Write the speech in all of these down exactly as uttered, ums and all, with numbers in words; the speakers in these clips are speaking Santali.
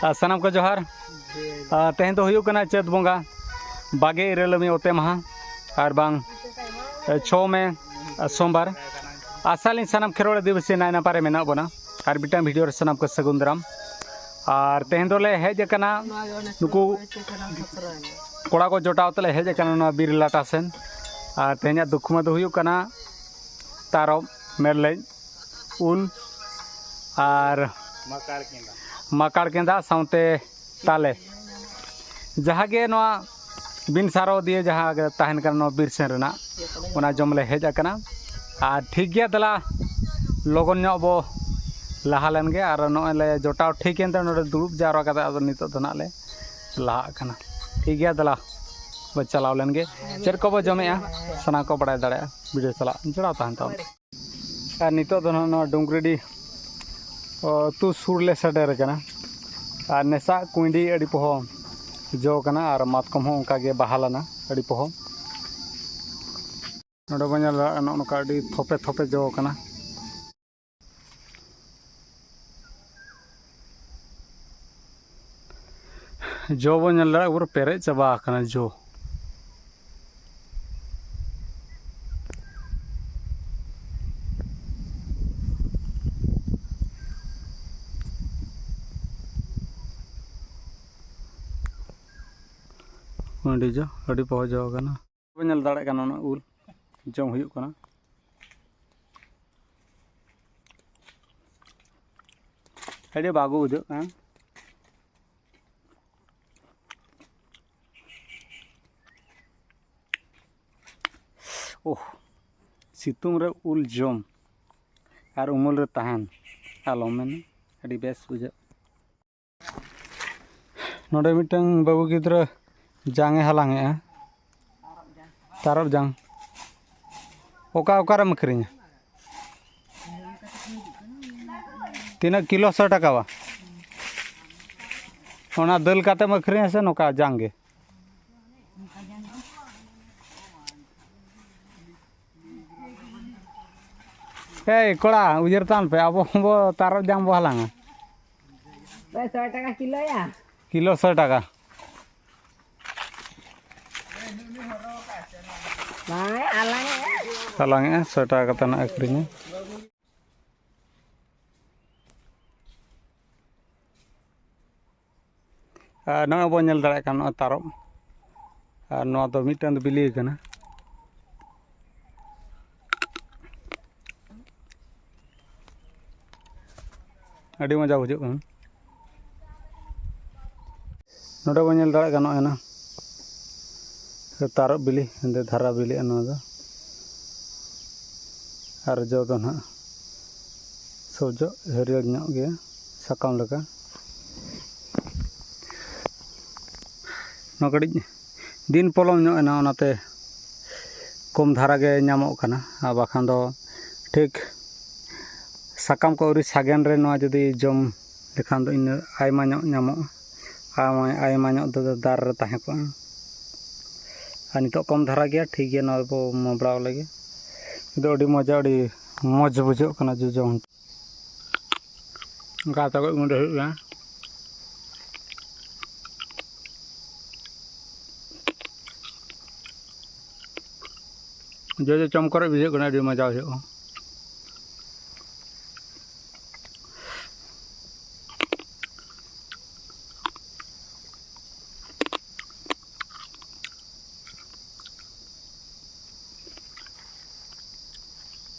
ᱟᱨ ᱥᱟᱱᱟᱢ ᱠᱚ ᱡᱚᱦᱟᱨ᱾ ᱟᱨ ᱛᱮᱦᱮᱧ ᱫᱚ ᱦᱩᱭᱩᱜ ᱠᱟᱱᱟ ᱪᱟᱹᱛ ᱵᱚᱸᱜᱟ ᱵᱟᱜᱮ ᱤᱨᱟᱹᱞ ᱢᱤᱫ ᱚᱛᱮ ᱢᱟᱦᱟ, ᱟᱨ ᱵᱟᱝ ᱪᱷᱚ ᱢᱮ, ᱥᱳᱢᱵᱟᱨ᱾ ᱟᱥᱟᱞᱤᱧ ᱥᱟᱱᱟᱢ ᱠᱷᱮᱨᱣᱟᱲ ᱟᱹᱫᱤᱵᱟᱹᱥᱤ ᱱᱟᱭ ᱱᱟᱯᱟᱭ ᱨᱮ ᱢᱮᱱᱟᱜ ᱵᱚᱱᱟ᱾ ᱟᱨ ᱢᱤᱫᱴᱟᱝ ᱵᱷᱤᱰᱤᱭᱳ ᱨᱮ ᱥᱟᱱᱟᱢ ᱠᱚ ᱥᱟᱹᱜᱩᱱ ᱫᱟᱨᱟᱢ᱾ ᱟᱨ ᱛᱮᱦᱮᱧ ᱫᱚᱞᱮ ᱦᱮᱡ ᱟᱠᱟᱱᱟ ᱱᱩᱠᱩ ᱠᱚᱲᱟ ᱠᱚ ᱡᱚᱴᱟᱣ ᱛᱮᱞᱮ ᱦᱮᱡ ᱟᱠᱟᱱᱟ ᱱᱚᱣᱟ ᱵᱤᱨ ᱞᱟᱴᱟ ᱥᱮᱱ᱾ ᱟᱨ ᱛᱮᱦᱮᱧᱟᱜ ᱫᱩᱠᱷᱩᱢᱟ ᱫᱚ ᱦᱩᱭᱩᱜ ᱠᱟᱱᱟ ᱛᱟᱨᱚᱵ, ᱢᱮᱨᱞᱮᱡ, ᱩᱞ ᱟᱨ ᱢᱟᱠᱟᱲ ᱠᱮᱸᱫᱟ ᱥᱟᱶᱛᱮ ᱛᱟᱞᱮ, ᱡᱟᱦᱟᱸ ᱜᱮ ᱱᱚᱣᱟ ᱵᱤᱱ ᱥᱟᱨ ᱫᱤᱭᱮ ᱡᱟᱦᱟᱸ ᱜᱮ ᱛᱟᱦᱮᱱ ᱠᱟᱱᱟ ᱱᱚᱣᱟ ᱵᱤᱨ ᱥᱮᱱ ᱨᱮᱱᱟᱜ, ᱚᱱᱟ ᱡᱚᱢ ᱞᱮ ᱦᱮᱡ ᱟᱠᱟᱱᱟ᱾ ᱟᱨ ᱴᱷᱤᱠ ᱜᱮᱭᱟ, ᱫᱮᱞᱟ ᱞᱚᱜᱚᱱ ᱧᱚᱜ ᱵᱚ ᱞᱟᱦᱟ ᱞᱮᱱ ᱜᱮ᱾ ᱟᱨ ᱱᱚᱜᱼᱚᱭ ᱞᱮ ᱡᱚᱴᱟᱣ ᱴᱷᱤᱠ ᱮᱱᱛᱮ ᱱᱚᱰᱮ ᱫᱩᱲᱩᱵ ᱡᱟᱣᱨᱟ ᱠᱟᱛᱮ ᱟᱫᱚ ᱱᱤᱛᱚᱜ ᱫᱚ ᱱᱟᱜ ᱞᱮ ᱞᱟᱦᱟᱜ ᱠᱟᱱᱟ᱾ ᱴᱷᱤᱠ ᱜᱮᱭᱟ, ᱫᱮᱞᱟ ᱵᱚ ᱪᱟᱞᱟᱣ ᱞᱮᱱ ᱜᱮ᱾ ᱪᱮᱫ ᱠᱚᱵᱚ ᱡᱚᱢᱮᱜᱼᱟ, ᱥᱟᱱᱟᱢ ᱠᱚ ᱵᱟᱲᱟᱭ ᱫᱟᱲᱮᱭᱟᱜᱼᱟ᱾ ᱵᱷᱤᱰᱤᱭᱳ ᱥᱟᱞᱟᱜ ᱡᱚᱲᱟᱣ ᱛᱟᱦᱮᱱ ᱛᱟᱵᱚᱱ᱾ ᱟᱨ ᱱᱤᱛᱚᱜ ᱫᱚ ᱱᱟᱦᱟᱜ ᱱᱚᱣᱟ ᱰᱩᱝᱜᱽᱨᱤᱰᱤ, ᱚ, ᱟᱹᱛᱩ ᱥᱩᱨ ᱞᱮ ᱥᱮᱴᱮᱨ ᱟᱠᱟᱱᱟ᱾ ᱟᱨ ᱱᱮᱥᱟᱜ ᱠᱩᱸᱭᱰᱤ ᱟᱹᱰᱤ ᱯᱚᱦᱚ ᱡᱚ ᱠᱟᱱᱟ, ᱟᱨ ᱢᱟᱛᱠᱚᱢ ᱦᱚᱸ ᱚᱱᱠᱟ ᱜᱮ ᱵᱟᱦᱟ ᱞᱮᱱᱟ ᱟᱹᱰᱤ ᱯᱚᱦᱚ᱾ ᱱᱚᱰᱮ ᱵᱚᱱ ᱧᱮᱞ ᱫᱟᱲᱮᱭᱟᱜᱼᱟ, ᱱᱚᱜᱼᱚ ᱱᱚᱝᱠᱟ ᱟᱹᱰᱤ ᱛᱷᱚᱯᱮ ᱛᱷᱚᱯᱮ ᱡᱚ ᱠᱟᱱᱟ᱾ ᱡᱚ ᱵᱚᱱ ᱧᱮᱞ ᱫᱟᱲᱮᱭᱟᱜᱼᱟ, ᱯᱩᱨᱟᱹ ᱯᱮᱨᱮᱡ ᱪᱟᱵᱟ ᱟᱠᱟᱱᱟ ᱡᱚ᱾ ᱟᱹᱰᱤ ᱡᱚ, ᱟᱹᱰᱤ ᱯᱚᱦᱚ ᱡᱚ ᱟᱠᱟᱱᱟ᱾ ᱵᱚᱱ ᱧᱮᱞ ᱫᱟᱲᱮᱭᱟᱜ ᱠᱟᱱᱟ, ᱚᱱᱟ ᱩᱞ ᱡᱚᱢ ᱦᱩᱭᱩᱜ ᱠᱟᱱᱟ᱾ ᱟᱹᱰᱤ ᱵᱟᱜᱩ ᱵᱩᱡᱷᱟᱹᱜ ᱠᱟᱱᱟ᱾ ᱳᱦ, ᱥᱤᱛᱩᱝ ᱨᱮ ᱩᱞ ᱡᱚᱢ ᱟᱨ ᱩᱢᱩᱞ ᱨᱮ ᱛᱟᱦᱮᱱ, ᱟᱞᱚᱢ ᱢᱮᱱᱟ, ᱟᱹᱰᱤ ᱵᱮᱥ ᱵᱩᱡᱷᱟᱹᱜ᱾ ᱱᱚᱰᱮ ᱢᱤᱫᱴᱟᱝ ᱵᱟᱹᱵᱩ ᱜᱤᱫᱽᱨᱟᱹ ᱡᱟᱝ ᱮ ᱦᱟᱞᱟᱝ ᱮᱜᱼᱟ, ᱛᱟᱨᱚᱵ ᱡᱟᱝ᱾ ᱚᱠᱟ, ᱚᱠᱟᱨᱮᱢ ᱟᱹᱠᱷᱨᱤᱧᱟ? ᱛᱤᱱᱟᱹᱜ ᱠᱤᱞᱳ? ᱥᱚ ᱴᱟᱠᱟ ᱵᱟ? ᱚᱱᱟ ᱫᱟᱹᱞ ᱠᱟᱛᱮᱢ ᱟᱹᱠᱷᱨᱤᱧᱟ ᱥᱮ ᱱᱚᱝᱠᱟ ᱡᱟᱝ ᱜᱮ? ᱮᱭ ᱠᱚᱲᱟ, ᱩᱭᱦᱟᱹᱨ ᱛᱟᱵᱚᱱ ᱯᱮ, ᱟᱵᱚ ᱦᱚᱸᱵᱚ ᱛᱟᱨᱚᱵ ᱡᱟᱝ ᱵᱚ ᱦᱟᱞᱟᱝᱟ᱾ ᱥᱚᱭ ᱴᱟᱠᱟ ᱠᱤᱞᱳᱭᱟ᱾ ᱠᱤᱞᱳ ᱥᱚᱭ ᱴᱟᱠᱟ᱾ ᱵᱟᱝ, ᱟᱞᱟᱝ ᱮᱜᱼᱟ᱾ ᱦᱟᱞᱟᱝ ᱮᱜᱼᱟ, ᱥᱚᱭ ᱴᱟᱠᱟ ᱠᱟᱛᱮ ᱱᱟᱜ ᱟᱹᱠᱷᱨᱤᱧᱟ᱾ ᱟᱨ ᱱᱚᱜᱼᱚᱭ ᱵᱚᱱ ᱧᱮᱞ ᱫᱟᱲᱮᱭᱟᱜ ᱠᱟᱱ, ᱱᱚᱜᱼᱚᱭ ᱛᱟᱨᱚᱵ᱾ ᱟᱨ ᱱᱚᱣᱟ ᱫᱚ ᱢᱤᱫᱴᱟᱝ ᱫᱚ ᱵᱤᱞᱤ ᱟᱠᱟᱱᱟ᱾ ᱟᱹᱰᱤ ᱢᱚᱡᱟ ᱵᱩᱡᱷᱟᱹᱜ ᱠᱟᱱᱟ᱾ ᱱᱚᱰᱮ ᱵᱚᱱ ᱧᱮᱞ ᱫᱟᱲᱮᱭᱟᱜ ᱠᱟᱱᱟ, ᱱᱚᱜᱼᱚᱭ ᱱᱟ ᱛᱟᱨᱚᱵ ᱵᱤᱞᱤ, ᱦᱮᱸᱫᱮ ᱫᱷᱟᱨᱟ ᱵᱤᱞᱤᱜᱼᱟ ᱱᱚᱣᱟ ᱫᱚ᱾ ᱟᱨ ᱡᱚ ᱫᱚ ᱱᱟᱦᱟᱜ ᱥᱚᱡᱚᱜ ᱦᱟᱹᱨᱭᱟᱹᱲ ᱧᱚᱜ ᱜᱮᱭᱟ, ᱥᱟᱠᱟᱢ ᱞᱮᱠᱟ᱾ ᱱᱚᱣᱟ ᱠᱟᱹᱴᱤᱡ ᱫᱤᱱ ᱯᱚᱞᱚᱢ ᱧᱚᱜ ᱮᱱᱟ, ᱚᱱᱟᱛᱮ ᱠᱚᱢ ᱫᱷᱟᱨᱟ ᱜᱮ ᱧᱟᱢᱚᱜ ᱠᱟᱱᱟ᱾ ᱟᱨ ᱵᱟᱠᱷᱟᱱ ᱫᱚ ᱴᱷᱤᱠ ᱥᱟᱠᱟᱢ ᱠᱚ ᱟᱹᱣᱨᱤ ᱥᱟᱜᱮᱱ ᱨᱮ ᱱᱚᱣᱟ ᱡᱩᱫᱤ ᱡᱚᱢ ᱞᱮᱠᱷᱟᱱ ᱫᱚ ᱤᱱᱟᱹ ᱟᱭᱢᱟ ᱧᱚᱜ ᱧᱟᱢᱚᱜᱼᱟ᱾ ᱟᱭᱢᱟ, ᱟᱭᱢᱟ ᱧᱚᱜ ᱫᱚ ᱫᱟᱨᱮ ᱨᱮ ᱛᱟᱦᱮᱸ ᱠᱚᱜᱼᱟ᱾ ᱟᱨ ᱱᱤᱛᱚᱜ ᱠᱚᱢ ᱫᱷᱟᱨᱟ ᱜᱮᱭᱟ, ᱴᱷᱤᱠ ᱜᱮᱭᱟ, ᱱᱚᱣᱟ ᱵᱚ ᱢᱚᱵᱲᱟᱣ ᱞᱮᱜᱮ᱾ ᱱᱤᱛᱚᱜ ᱟᱹᱰᱤ ᱢᱚᱡᱟ, ᱟᱹᱰᱤ ᱢᱚᱡᱽ ᱵᱩᱡᱷᱟᱹᱜ ᱠᱟᱱᱟ ᱡᱚᱡᱚᱢ᱾ ᱚᱱᱠᱟ ᱠᱟᱛᱮ ᱜᱚᱡ ᱜᱩᱸᱰᱟᱹ ᱦᱩᱭᱩᱜ ᱠᱟᱱᱟ᱾ ᱡᱚᱡᱚ ᱪᱚᱢ ᱠᱚᱨᱮ ᱵᱩᱡᱷᱟᱹᱜ ᱠᱟᱱᱟ, ᱟᱹᱰᱤ ᱢᱚᱡᱟ ᱵᱩᱡᱷᱟᱹᱜᱼᱟ᱾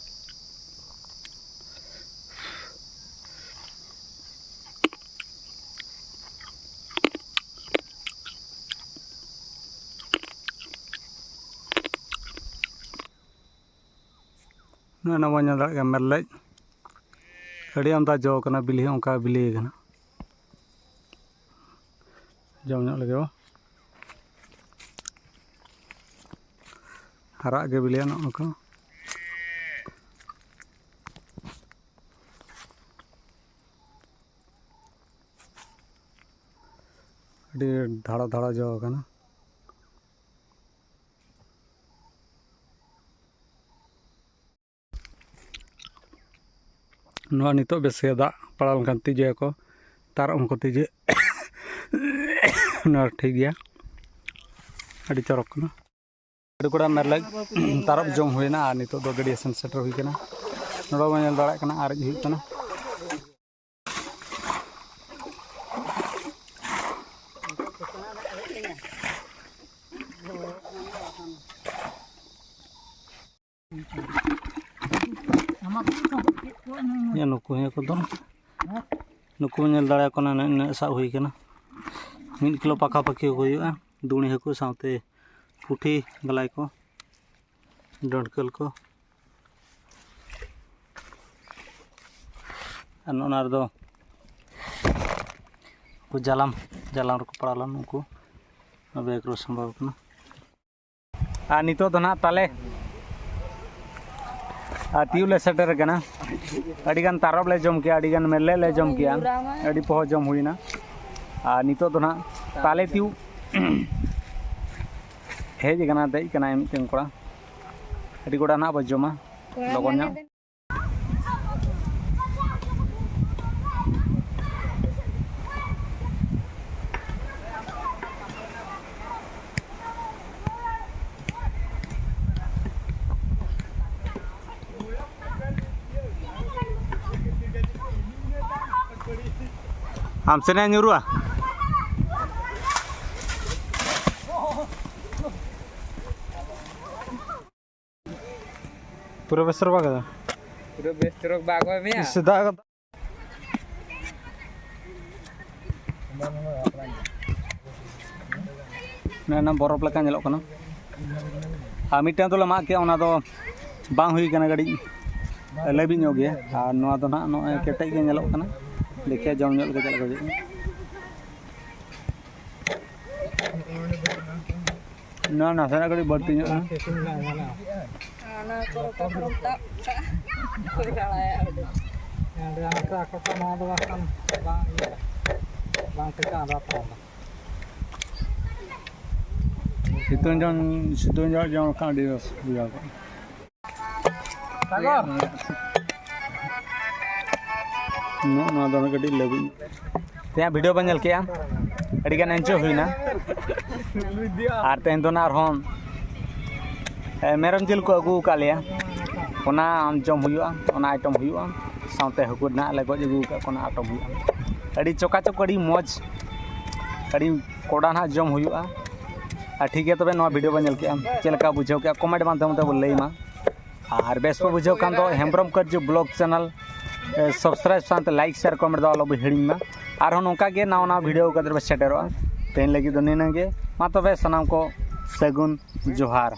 ᱱᱚᱜᱼᱚᱭ ᱱᱚᱣᱟ ᱵᱚᱱ ᱧᱮᱞ ᱫᱟᱲᱮᱭᱟᱜ ᱠᱟᱱᱟ, ᱢᱮᱨᱞᱮᱡ ᱟᱹᱰᱤ ᱟᱢᱫᱟ ᱡᱚ ᱠᱟᱱᱟ, ᱵᱤᱞᱤ ᱦᱚᱸ ᱚᱱᱠᱟ ᱵᱤᱞᱤ ᱠᱟᱱᱟ᱾ ᱡᱚᱢ ᱧᱚᱜ ᱞᱮᱜᱮ ᱵᱚ᱾ ᱟᱨᱟᱜ ᱜᱮ ᱵᱤᱞᱤᱭᱟ ᱱᱚᱜᱼᱚ ᱱᱚᱝᱠᱟ᱾ ᱟᱹᱰᱤ ᱫᱷᱟᱲᱚ ᱫᱷᱟᱲᱚ ᱡᱚ ᱟᱠᱟᱱᱟ᱾ ᱱᱚᱣᱟ ᱱᱤᱛᱚᱜ ᱵᱮᱥ ᱜᱮ ᱫᱟᱜ ᱯᱟᱲᱟᱣ ᱞᱮᱱᱠᱷᱟᱱ ᱛᱤᱡᱩᱭᱟᱠᱚ, ᱛᱟᱨᱚᱵ ᱦᱚᱸᱠᱚ ᱛᱤᱡᱩ᱾ ᱱᱚᱣᱟ ᱴᱷᱤᱠ ᱜᱮᱭᱟ, ᱟᱹᱰᱤ ᱪᱚᱨᱚᱠ ᱠᱟᱱᱟ᱾ ᱟᱹᱰᱤ ᱠᱚᱲᱟ ᱢᱮᱨᱞᱮᱡ ᱛᱟᱨᱚᱵ ᱡᱚᱢ ᱦᱩᱭᱱᱟ ᱟᱨ ᱱᱤᱛᱚᱜ ᱫᱚ ᱜᱟᱹᱰᱭᱟᱹ ᱥᱮᱱ ᱥᱮᱴᱮᱨ ᱦᱩᱭ ᱠᱟᱱᱟ᱾ ᱱᱚᱰᱮ ᱵᱚᱱ ᱧᱮᱞ ᱫᱟᱲᱮᱭᱟᱜ ᱠᱟᱱᱟ ᱟᱨᱮᱡ ᱦᱩᱭᱩᱜ ᱠᱟᱱᱟ᱾ ᱱᱩᱠᱩ ᱦᱟᱹᱠᱩ ᱫᱚ, ᱱᱩᱠᱩ ᱧᱮᱞ ᱫᱟᱲᱮᱭᱟᱠᱚ ᱠᱟᱱᱟ, ᱱᱤᱱᱟᱹᱜ ᱥᱟᱵ ᱦᱩᱭ ᱠᱟᱱᱟ᱾ ᱢᱤᱫ ᱠᱤᱞᱳ ᱯᱟᱠᱟ ᱯᱟᱠᱤ ᱠᱚ ᱦᱩᱭᱩᱜᱼᱟ, ᱫᱩᱬᱤ ᱦᱟᱹᱠᱩ ᱥᱟᱶᱛᱮ ᱯᱩᱴᱷᱤ ᱜᱟᱞᱟᱭ ᱠᱚ, ᱰᱟᱹᱲᱠᱟᱹᱞ ᱠᱚ᱾ ᱟᱨ ᱱᱚᱜᱼᱚ ᱱᱚᱣᱟ ᱨᱮᱫᱚ ᱩᱱᱠᱩ ᱡᱟᱞᱟᱢ, ᱡᱟᱞᱟᱢ ᱨᱮᱠᱚ ᱯᱟᱲᱟᱣ ᱞᱮᱱ ᱩᱱᱠᱩ, ᱵᱮᱜᱽ ᱨᱮ ᱥᱟᱢᱵᱟᱣ ᱠᱟᱱᱟ᱾ ᱟᱨ ᱱᱤᱛᱚᱜ ᱫᱚ ᱱᱟᱦᱟᱜ ᱛᱟᱞᱮ ᱟᱨ ᱛᱤᱭᱳᱜ ᱞᱮ ᱥᱮᱴᱮᱨ ᱟᱠᱟᱱᱟ᱾ ᱟᱹᱰᱤᱜᱟᱱ ᱛᱟᱨᱚᱵ ᱞᱮ ᱡᱚᱢ ᱠᱮᱜᱼᱟ, ᱟᱹᱰᱤᱜᱟᱱ ᱢᱮᱨᱞᱮᱡ ᱞᱮ ᱡᱚᱢ ᱠᱮᱜᱼᱟ, ᱟᱹᱰᱤ ᱯᱚᱦᱚ ᱡᱚᱢ ᱦᱩᱭᱱᱟ᱾ ᱟᱨ ᱱᱤᱛᱚᱜ ᱫᱚ ᱱᱟᱦᱟᱜ ᱛᱟᱞᱮ ᱛᱤᱭᱳᱜ ᱦᱮᱡ ᱟᱠᱟᱱᱟ, ᱫᱮᱡ ᱟᱠᱟᱱᱟᱭ ᱢᱤᱫᱴᱮᱱ ᱠᱚᱲᱟ᱾ ᱟᱹᱰᱤ ᱠᱚᱲᱟ ᱱᱟᱦᱟᱜ ᱵᱚ ᱡᱚᱢᱟ ᱞᱚᱜᱚᱱ ᱧᱚᱜ᱾ ᱟᱢ ᱥᱮᱱᱮ ᱧᱩᱨᱩᱜᱼᱟ᱾ ᱯᱩᱨᱟᱹ ᱵᱮᱥ ᱪᱚᱨᱚᱠ ᱵᱟᱜ ᱠᱟᱫᱟ᱾ ᱯᱩᱨᱟᱹ ᱵᱮᱥ ᱪᱚᱨᱚᱠ ᱵᱟᱜ ᱠᱟᱫᱟ ᱢᱮᱭᱟ᱾ ᱥᱮ ᱫᱟᱜ ᱠᱟᱫᱟ᱾ ᱚᱱᱮ ᱚᱱᱟ ᱵᱚᱨᱚᱯ ᱞᱮᱠᱟ ᱧᱮᱞᱚᱜ ᱠᱟᱱᱟ᱾ ᱟᱨ ᱢᱤᱫᱴᱟᱝ ᱫᱚᱞᱮ ᱢᱟᱜ ᱠᱮᱜᱼᱟ, ᱚᱱᱟ ᱫᱚ ᱵᱟᱝ ᱦᱩᱭ ᱠᱟᱱᱟ, ᱠᱟᱹᱴᱤᱡ ᱞᱟᱹᱵᱤᱫ ᱧᱚᱜ ᱜᱮᱭᱟ᱾ ᱟᱨ ᱱᱚᱣᱟ ᱫᱚ ᱱᱟᱦᱟᱜ ᱱᱚᱜᱼᱚᱭ ᱠᱮᱴᱮᱡ ᱜᱮ ᱧᱮᱞᱚᱜ ᱠᱟᱱᱟ᱾ ᱫᱮᱠᱷᱮ ᱡᱚᱢ ᱧᱚᱜ ᱞᱮᱠᱟ ᱪᱮᱫ ᱞᱮᱠᱟ ᱵᱩᱡᱷᱟᱹᱜ ᱠᱟᱱᱟ᱾ ᱱᱚᱣᱟ ᱱᱟᱥᱮᱱᱟᱜ ᱠᱟᱹᱴᱤᱡ ᱵᱟᱹᱲᱛᱤ ᱧᱚᱜ ᱮᱱᱟ᱾ ᱚᱱᱟ ᱠᱚᱨᱮ ᱠᱚ ᱯᱩᱨᱟᱹᱢ ᱛᱟᱵ ᱠᱟᱜᱼᱟ᱾ ᱦᱩᱭ ᱫᱟᱲᱮᱭᱟᱜᱼᱟ ᱩᱰᱩᱠ᱾ ᱦᱮᱸ, ᱟᱫᱚ ᱦᱟᱱᱛᱮ ᱟᱠᱚ ᱠᱚ ᱱᱚᱣᱟ ᱫᱚ ᱵᱟᱝᱠᱷᱟᱱ ᱵᱟᱝ ᱤᱭᱟᱹᱜᱼᱟ, ᱵᱟᱝ ᱴᱷᱤᱠᱟᱹᱜᱼᱟ, ᱟᱫᱚ ᱟᱯᱮ ᱚᱸᱰᱮ᱾ ᱥᱤᱛᱩᱝ ᱡᱚᱢ, ᱥᱤᱛᱩᱝ ᱡᱚᱢ ᱡᱚᱢ ᱞᱮᱠᱷᱟᱱ ᱟᱹᱰᱤ ᱵᱮᱥ ᱵᱩᱡᱷᱟᱹᱣ ᱠᱚᱜᱼᱟ᱾ ᱥᱟᱜᱚᱨ᱾ ᱱᱚᱜᱼᱚ ᱱᱚᱣᱟ ᱫᱚ ᱠᱟᱹᱴᱤᱡ ᱞᱟᱹᱵᱤᱫ᱾ ᱛᱮᱦᱮᱧᱟᱜ ᱵᱷᱤᱰᱤᱭᱳ ᱵᱮᱱ ᱧᱮᱞ ᱠᱮᱜᱼᱟ, ᱟᱹᱰᱤᱜᱟᱱ ᱮᱱᱡᱚᱭ ᱦᱩᱭᱱᱟ᱾ ᱟᱨ ᱛᱮᱦᱮᱧ ᱫᱚ ᱱᱟᱜ ᱟᱨᱦᱚᱸ ᱮ, ᱢᱮᱨᱚᱢ ᱡᱤᱞ ᱠᱚ ᱟᱹᱜᱩ ᱟᱠᱟᱫ ᱞᱮᱭᱟ, ᱚᱱᱟ ᱡᱚᱢ ᱦᱩᱭᱩᱜᱼᱟ, ᱚᱱᱟ ᱟᱭᱴᱮᱢ ᱦᱩᱭᱩᱜᱼᱟ᱾ ᱥᱟᱶᱛᱮ ᱦᱟᱹᱠᱩ ᱱᱟᱜ ᱞᱮ ᱜᱚᱡ ᱟᱹᱜᱩ ᱟᱠᱟᱫ ᱠᱚ, ᱚᱱᱟ ᱟᱭᱴᱮᱢ ᱦᱩᱭᱩᱜᱼᱟ᱾ ᱟᱹᱰᱤ ᱪᱚᱠᱟᱪᱚᱠ, ᱟᱹᱰᱤ ᱢᱚᱡᱽ, ᱟᱹᱰᱤ ᱠᱚᱰᱟ ᱱᱟᱜ ᱡᱚᱢ ᱦᱩᱭᱩᱜᱼᱟ᱾ ᱟᱨ ᱴᱷᱤᱠ ᱜᱮᱭᱟ, ᱛᱚᱵᱮ ᱱᱚᱣᱟ ᱵᱷᱤᱰᱤᱭᱳ ᱵᱚᱱ ᱧᱮᱞ ᱠᱮᱜᱼᱟ, ᱪᱮᱫ ᱞᱮᱠᱟ ᱵᱩᱡᱷᱟᱹᱣ ᱠᱮᱜᱼᱟ, ᱠᱚᱢᱮᱱᱴ ᱢᱟᱫᱽᱫᱷᱚᱢ ᱛᱮ ᱵᱚᱱ ᱞᱟᱹᱭ ᱢᱟ᱾ ᱟᱨ ᱵᱮᱥ ᱯᱮ ᱵᱩᱡᱷᱟᱹᱣ ᱠᱷᱟᱱ ᱫᱚ ᱦᱮᱢᱵᱨᱚᱢ ᱠᱟᱹᱨᱡᱩ ᱵᱞᱚᱜ ᱪᱮᱱᱮᱞ ᱥᱟᱵᱥᱠᱨᱟᱭᱤᱵ ᱥᱟᱶᱛᱮ ᱞᱟᱭᱤᱠ, ᱥᱮᱭᱟᱨ, ᱠᱚᱢᱮᱱᱴ ᱫᱚ ᱟᱞᱚ ᱵᱚ ᱦᱤᱲᱤᱧ ᱢᱟ᱾ ᱟᱨᱦᱚᱸ ᱱᱚᱝᱠᱟ ᱜᱮ ᱱᱟᱣᱟ ᱱᱟᱣᱟ ᱵᱷᱤᱰᱤᱭᱳ ᱠᱟᱛᱮ ᱵᱚ ᱥᱮᱴᱮᱨᱚᱜᱼᱟ᱾ ᱛᱮᱦᱮᱧ ᱞᱟᱹᱜᱤᱫ ᱫᱚ ᱱᱤᱱᱟᱹᱜ ᱜᱮ᱾ ᱢᱟ ᱛᱚᱵᱮ ᱥᱟᱱᱟᱢ ᱠᱚ ᱥᱟᱹᱜᱩᱱ ᱡᱚᱦᱟᱨ᱾